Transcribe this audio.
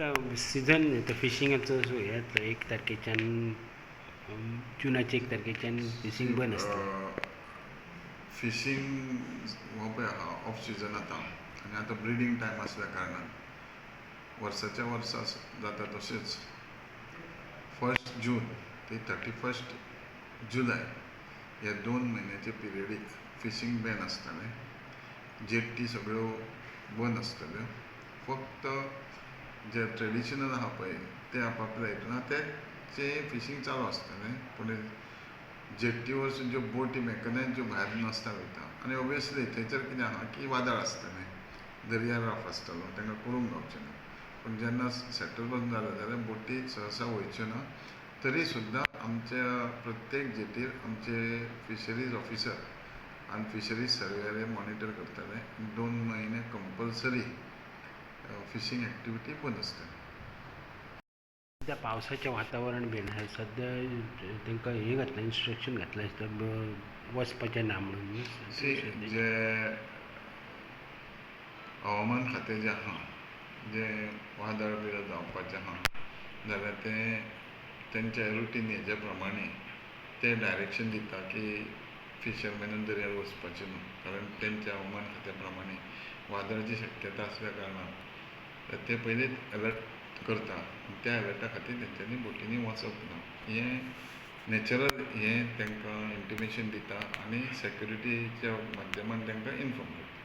आतां सिजन आतां फिशिंगाचो हे जातलो एक तारखेच्यान, जुनाचे 1 तारखेच्यान फिशींग बंद आसतलें. फिशींग हो पळय आहा ऑफ सिजन आतां आनी आतां ब्रिडींग टायम आसल्या कारणान वर्साच्या वर्सा जाता तशेंच 1 जून ते 31 जुलय ह्या 2 म्हयन्याचे पिरियडीक फिशींग बॅन आसतलें. जेट्टी सगळ्यो बंद आसतल्यो. फक्त जे ट्रेडिशनल आहा पळय ते आपापल्या हितून तेचे फिशींग चालू आसतलें. पूण जेट्टी वरसून ज्यो बोटी मॅकनायज ज्यो भायर नासता वयता आनी ओबियसली थंयसर कितें आहा की वादळ आसतलें, दर्या रफ आसतलो, तांकां करूंक गावचें ना. पूण जेन्ना सेटल बसून जालें जाल्यार बोटी सहसा वयच्यो ना. तरी सुद्दां आमच्या प्रत्येक जेटीर आमचे फिशरीज ऑफिसर आनी फिशरीज सर्वेयर हे मॉनिटर करतले. 2 म्हयने कंपल्सरी फिशींग एक्टिविटी बंद आसतली. सद्या पावसाचें वातावरण बीन आहा सद्या, तांकां हें घातलें, इन्स्ट्रक्शन घातलें आसता वचपाचें ना म्हणून. सी, जे हवामान खातें जें आहा, जें वादळ बिदळ जावपाचें आहा जाल्यार तें तेंच्या रुटीन हेज्या प्रमाणे ते डायरेक्शन दिता की फिशरमॅनान दर्यार वचपाचें न्हू, कारण तेंच्या हवामान खात्या प्रमाणे वादळाची शक्यता आसल्या कारणान ते पयलींच अलर्ट करता. त्या अलर्टा खातीर तेंच्यांनी बोटींनी वचप ना हें नॅचरल हें तांकां इंटिमेशन दिता आनी सॅक्युरिटीच्या माध्यमान तांकां इन्फॉर्म करता.